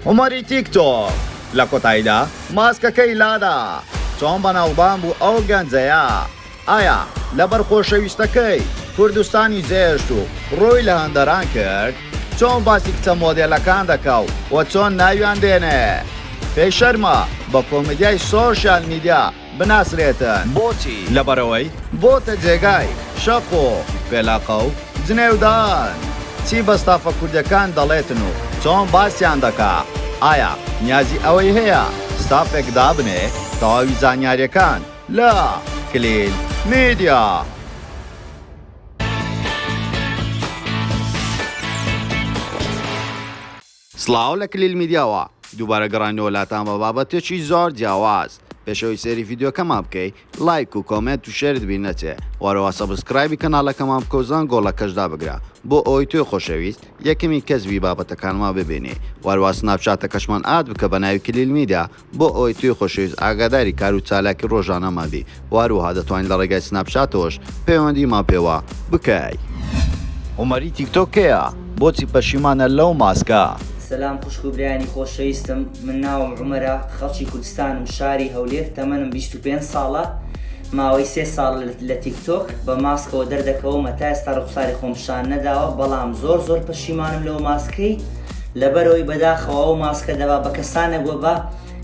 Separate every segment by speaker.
Speaker 1: عومەری تیک تۆک لە کۆتاییدا ماسکەکەی لادا، چۆن بەناوبانگ بوو ئەو گەنجەیە؟ ئایا لەبەر خۆشەویستەکەی کوردستانی جێهێشت و ڕووی لە هەندەران کرد؟ چۆن باسی کچە مۆدێلەکان دەکا و وە چۆن ناویان دێنێ؟ پێی شەرمە بە کۆمیدیای سۆشیال میدیا بناسرێتن. بۆچی؟ لەبەرئەوەی بۆتە جێگای شەق و پێلاقە و جنێودان. چی بە ستافە کوردیەکان دەڵێتن و چۆن باسیان دەکا؟ ئایا نیازی ئەوەی هەیە ستافێک دابنێ تەواوی زانیاریەکان لە کلیل میدیا. سڵاو لە کلیل میدیاوە دووبارە گەڕاینەوە لاتان بە بابەتێکی زۆر جیاواز پێش ئەوەی سەیری ڤیدیۆکەمان بکەی لایک و comment و share ت بیر نەچێ وەرەوە subscribe ی کەناڵەکەمان بکە و زەنگۆڵەکەش دابگرە بۆ ئەوەی تۆی خۆشەویست یەکەمین کەس بی بابەتەکانمان ببینی وەروا سناپچاتەکەشمان add بکە بە ناوی کلیل میدیا بۆ ئەوەی تۆی خۆشەویست ئاگاداری کار و چالاکی ڕۆژانەمان بی و هەروەها دەتوانی لە ڕێگای سناپچاتەوەش پەیوەندیمان پێوە بکەی. عومەری تیکتۆک کێیە؟ بۆچی پەشیمانە لەو ماسکە؟
Speaker 2: سەلام خوشک و برایانی خۆشەویستم من ناوم عومەرە خەڵکی کوردستانم شاری هەولێر تەمەنم 25 ساڵە ماوەی سێ ساڵە لە تیک تۆک بە ماسکەوە دەردەکەوم هەتا ئێستا ڕوخساری خۆم پیشان نەداوە بەڵام زۆر زۆر پەشیمانم لەو ماسکەی لەبەرئەوەی بەداخەوە ئەو ماسکە دەبا بە کەسانێک وەبا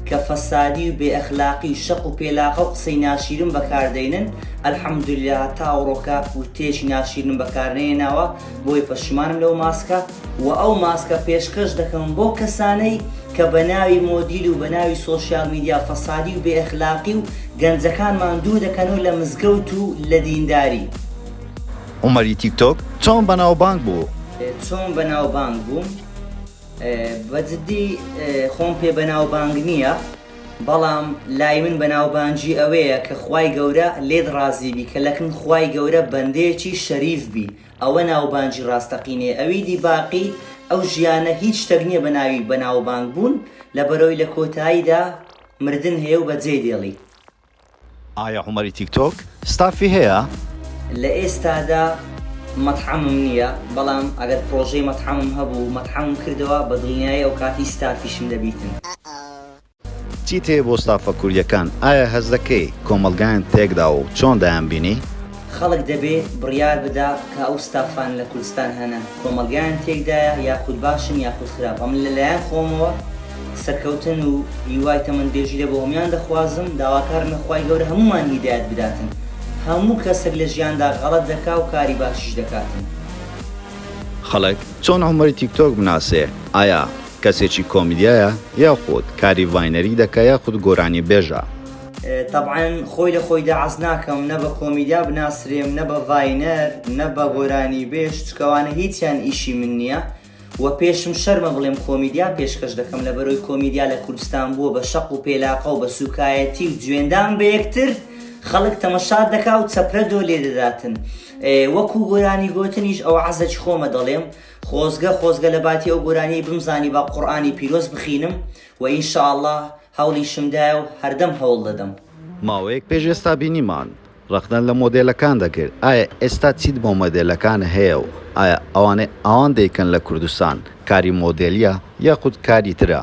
Speaker 2: کە فەسادی و بێ ئەخلاقی و شەق و پێلاقە و قسەی ناشیرن بەکار دەینن الحمدللە هەتا ئەوڕۆکە وتەیەکی ناشیرنم بەکار نەهێناوە بۆیە پەشیمانم لەو ماسکە وە ئەو ماسکە پێشکەش دەکەم بۆ کەسانەی کە بە ناوی مۆدیل و بە ناوی سۆشیال میدیا فەسادی و بێ ئەخلاقی و گەنجەکانمان دوور دەکەنەوە لە مزگەوت و لە دینداری.
Speaker 1: عومەری تیک تۆک چۆن بەناوبانگ بوو؟
Speaker 2: چۆن بەناوبانگ بووم؟ بە جدی خۆم پێ بەناوبانگ نییە بەڵام لای من بەناوبانگی ئەوەیە کە خوای گەورە لێت ڕازی بی کە لەکن خوای گەورە بەندەیەکی شەریف بی ئەوە ناوبانگی ڕاستەقینەیە ئەوی دی باقی ئەو ژیانە هیچ شتەک نییە بەناوی بەناوبانگ بوون لەبەرئەوەی لە کۆتاییدا مردن هەیە و بەجێی دێڵی.
Speaker 1: ئایا عومەری تیک تۆک ستافی هەیە؟
Speaker 2: لە ئێستادا مەتعەمم نییە بەڵام ئەگەر پڕۆژەی مەتعەمم هەبوو مەتعەمم کردەوە بە دڵنیایی ئەوکاتی ستافیشم دەبیتن.
Speaker 1: چیت هەیە بۆ ستافە کوردیەکان ئایا هەست دەکەی کۆمەڵگایان تێکداوە و چۆن دەیانبینی؟
Speaker 2: خەڵک دەبێ بڕیار بدا کە ئەو ستافانە لە کوردستان هەنە کۆمەڵگایان تێکدایە یاخود باشن یاخود خراپ ئەمن لە لایەن خۆمەوە سەرکەوتن و هیوای تەمەن درێژی لە بۆ هەموان دەخوازم داواکارم لە خوای گەورە هەموومان هیدایەت بداتن هەموو کەسەک لە ژیاندا غەڵەت دەکا و کاری باشیش دەکاتن.
Speaker 1: خەڵک چۆن عومەری تیکتۆک بناسێ ئایا کەسێکی کۆمیدیایە یاخود کاری viner ی دەکا یاخود گۆرانی بێژە؟
Speaker 2: تەبعەن خۆی لە خۆیدا عەز ناکەم نە بە کۆمیدیا بناسرێم نە بە viner نە بە گۆرانی بێژ چونکە ئەوانە هیچیان ئیشی من نییە وە پێشم شەرمە بڵێم کۆمیدیا پێشکەش دەکەم لەبەرەوەی کۆمیدیا لە کوردستان بووە بە شەق و پێلاقە و بە سوکایەتی و جوێندان بە یەکتر خەڵک تەمەشات دەکا و چەپرە دۆ لێ دەداتن وەکو گۆرانی گۆتنیش ئەوە عەزەکی خۆمە دەڵێم خۆزگە خۆزگە لە باتی ئەو گۆرانیەی بمزانی با قورئانی پیرۆز بخینم وە ان شاء اللە هەوڵیشم دایە و هەردەم هەوڵ دەدەم.
Speaker 1: ماوەیەک پێش ئێستا بینیمان ڕەخنەت لە مۆدێلەکان دەکرد ئایا ئێستا چیت بۆ مۆدێلەکان هەیە و ئایا ئەوانەی ئەوان دەیکەن لە کوردستان کاری مۆدێلیە یاخود کاری ترە؟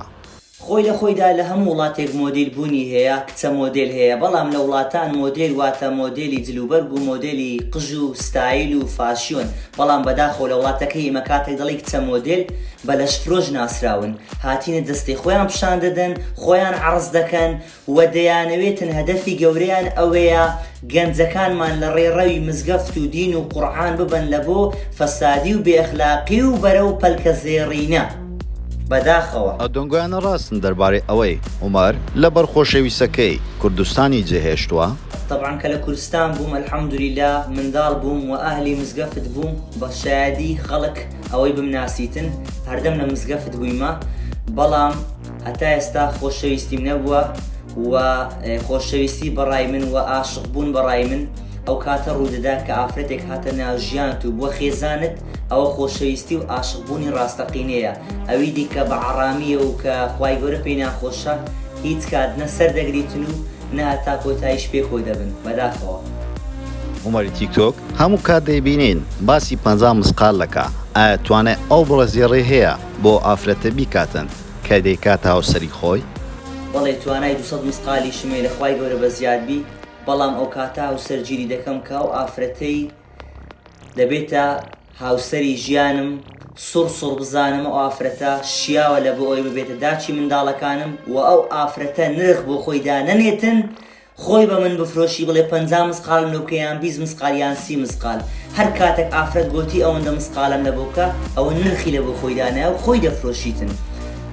Speaker 2: خۆی لە خۆیدا لە هەموو وڵاتێک مۆدیل بوونی هەیە، کچە مۆدێل هەیە، بەڵام لە وڵاتان مۆدێل واتە مۆدێلی جلوبەرگ و مۆدێلی قژ و ستایل و فاشیۆن، بەڵام بەداخەوە لە وڵاتەکەی ئێمە کاتێک دەڵێی کچە مۆدێل بە لەشفرۆش ناسراون، هاتینە جەستەی خۆیان پیشان دەدەن، خۆیان عەڕز دەکەن و دەیانەوێتن هەدەفی گەورەیان ئەوەیە گەنجەکانمان لە ڕێڕەوی مزگەفت و دین و قوڕعان ببەن لە بۆ فەسادی و بێ ئەخلاقی و بەرەو پەلکە زێڕینە. بەداخەوە.
Speaker 1: ئەو دەنگۆیانە ڕاستن دەربارەی ئەوەی عومەر لەبەر خۆشەویستەکەی کوردستانی جێهێشتووە؟
Speaker 2: تەبعەن کە لە کوردستان بووم الحمدللە منداڵ بووم و ئەهلی مزگەفت بووم بە شایەدی خەڵک ئەوەی بمناسیتن هەردەم لە مزگەفت بوویمە بەڵام هەتا ئێستا خۆشەویستیم نەبووە و خۆشەویستی بەڕای من و ئاشق بوون بەڕای من ئەو کاتە ڕوودەدا کە ئافرەتێک هاتە ناو ژیانت و بووە خێزانت ئەوە خۆشەویستی و ئاشق بوونی ڕاستەقینەیە ئەوی دیکە بە عەڕامیە و کە خوای گەورە پێی ناخۆشە هیچ کات نە سەر دەگریتن و نە هەتا کۆتاییش پێکەوە دەبن بەداخەوە.
Speaker 1: عومەری تیک تۆک هەموو کات دەیبینین باسی 50 مسقال دەکا ئایا توانای ئەو بڕە زێڕەی هەیە بۆ ئەو ئافرەتە بیکاتن؟ کە دەیکاتە هاوسەری خۆی؟
Speaker 2: بەڵێ توانای 200 مسقالیشم هەیە لە خوای گەورە بەزیاد بی بەڵام ئەوکاتە هاوسەرگیری دەکەم کە ئەو ئافرەتەی دەبێتە هاوسەری ژیانم سوڕ سوڕ بزانم ئەو ئافرەتە شیاوە لە بۆ ئەوەی ببێتە داچی منداڵەکانم و ئەو ئافرەتە نرخ بۆ خۆی دانەنێتن خۆی بە من بفرۆشی بڵێ 50 مسقالم لۆ بکە یان 20 مسقال یان 30 مسقال هەر کاتێک ئافرەت گۆتی ئەوەندە مسقالم لە بۆ بکە ئەوە نرخی لە بۆ خۆی دانایە و خۆی دەفرۆشیتن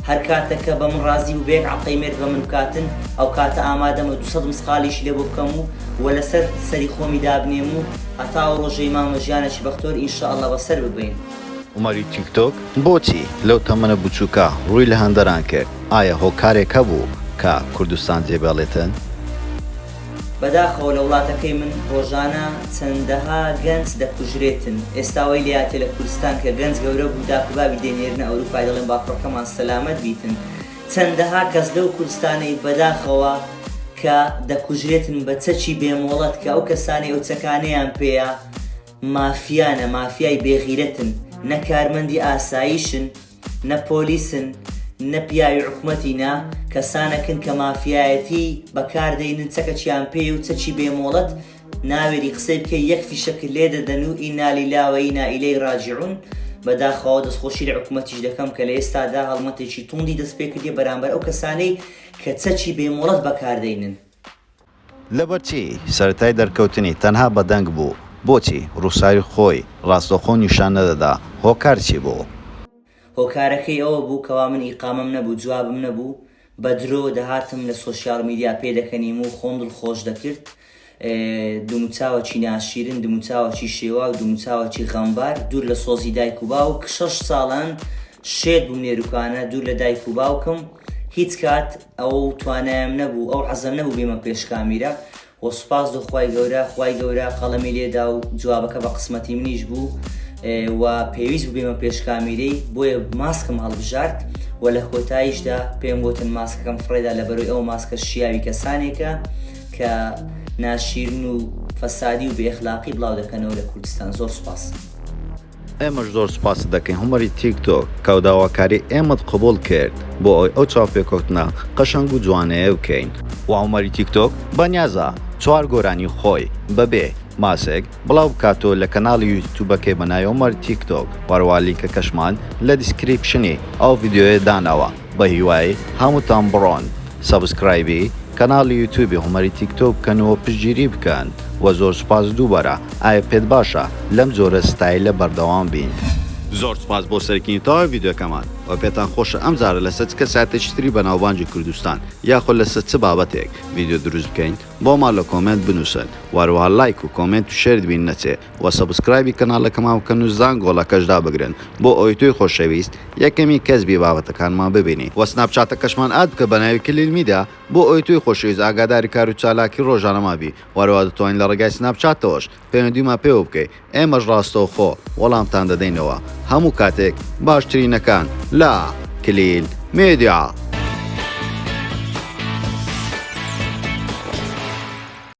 Speaker 2: هەر کاتێک کە بە من ڕازی بوو بە یەک عەلقەی مێرد بە من بکاتن ئەو کاتە ئامادەمە 200 مسقالیشی لە بۆ بکەم و و لەسەر سەری خۆمی دابنێم و هەتا ئەو ڕۆژەی مامە ژیانێکی بەختەوەر ان شاء اللە بەسەر ببەین.
Speaker 1: عومەری تیک تۆک بۆچی لەو تەمەنە بچوکە ڕووی لە هەندەران کرد؟ ئایا هۆکارێک هەبوو کە کوردستان جێبێڵێتن؟
Speaker 2: بەداخەوە لە وڵاتەکەی من ڕۆژانە چەندەها گەنج دەکوژرێتن ئێستا وەی لێهاتیە لە کوردستان کە گەنج گەورە بوو داک و بابی دەینێرنە ئەوروپای دەڵێن با کوڕەکەمان سەلامەت بیتن چەندەها کەس لەو کوردستانەی بەداخەوە کە دەکوژرێتن بە چەکی بێ مۆڵەت کە ئەو کەسانەی ئەو چەکانەیان پێیە مافیانە مافیای بێغیرەتن نە کارمەندی ئاسایشن نە پۆلیسن نە پیاوی حکومەتی نا کەسانەکن کە مافیایەتی بەکار دەینن چەکەکیان پێیە و چەکی بێ مۆڵەت ناوێری قسەی بکەی یەک فیشەکت لێ دەدەن و انا للە و انا الیه راجعون بەداخەوە دەستخۆشی لە حکومەتیش دەکەم کە لە ئێستادا هەڵمەتێکی توندی دەست پێکردیە بەرامبەر ئەو کەسانەی کە چەکی بێ مۆڵەت بەکاردەینن.
Speaker 1: لەبەرچی سەرەتای دەرکەوتنی تەنها بە دەنگ بوو؟ بۆچی ڕووخساری خۆی ڕاستەوخۆ نیشان نەدەدا؟ هۆکار چی بوو؟
Speaker 2: هۆکارەکەی ئەوە بوو کەوا من ئیقامەم نەبوو جوابم نەبوو بە درۆ دەهاتم لە social media پێدەکەنیم و خۆم دڵ خۆش دەکرد دموچاوەکی ناشیرن دموچاوەکی شێواو دموچاوەکی غەمبار دوور لە سۆزی دایک و باوک شەش ساڵان شێت بووم نێروکانە دوور لە دایک و باوکم هیچ کات ئەو توانایم نەبوو ئەو حەزەم نەبوو بێمە پێش کامیرا وە سوپاس لۆ خوای گەورە خوای گەورە قەڵەمی لێدا و جوابەکە بە قسمەتی منیش بوو و پێویست بوو بێمە پێش کامیرەی بۆیە ماسکم هەڵبژارد و لە کۆتاییشدا پێم گوتن ماسکەکەم فڕێدا لە بەرۆی ئەو ماسکە شیاوی کەسانێکە کە ناشیرن و فەسادی و بێئەخلاقی بڵاو دەکەنەوە لە کوردستان زۆر سوپاس.
Speaker 1: ئێمەش زۆر سوپاست دەکەین هۆمەری تیک تۆک کە داواکاری ئێمەت قبوڵ کرد بۆ ئەوەی ئەو چاوپێکەوتنە قەشەنگ و جوانەیە بکەین. وە هۆمەری تیک تۆک بەنیازە چوار گۆرانی خۆی بەبێ ماسک بڵاو بکاتەوە لە کەناڵی یوتوبەکەی بەناوی هۆمەر تیک تۆک وەهەروەها لینکەکەشمان لە description ی ئەو ڤیدیۆیە داناوە بەهیوای هەمووتان بڕۆن subscribe ی کەناڵی یوتیوبی هۆمەری تیک تۆک بکەن و پشتگیری بکەن وە زۆر سوپاس دووبارە ئایا پێت باشە لەم جۆرە ستایلە بەردەوام بین؟ زۆر سوپاس بۆ سەیرکردنی تەواوی ڤیدیۆکەمان وە پێتان خۆشە ئەم جارە لەسەر چ کەسایەتێکی تری بەناوبانگی کوردستان یاخود لەسەر چ بابەتێک ڤیدیۆ دروست بکەین بۆمان لە comment بنوسن وە هەروەها لایک و comment و share ت بیر نەچێ وە subscribe ی کەناڵەکەمان بکەن و زانگۆڵەکەش دابگرن بۆ ئەوەی تۆی خۆشەویست یەکەمین کەس بی بابەتەکانمان ببینی وە سناپچاتەکەشمان add بکە بەناوی کلیل میدیا بۆ ئەوەی تۆی خۆشەویست ئاگاداری کارو چالاکی ڕۆژانەمان بی وە هەروەها دەتوانی لە ڕێگای سناپچاتەوەش پەیوەندیمان پێوە بکەی ئێمەش ڕاستەوخۆ وەڵامتان دەدەینەوە هەموو کاتێک باشترینەکان لە کلیل میدیا.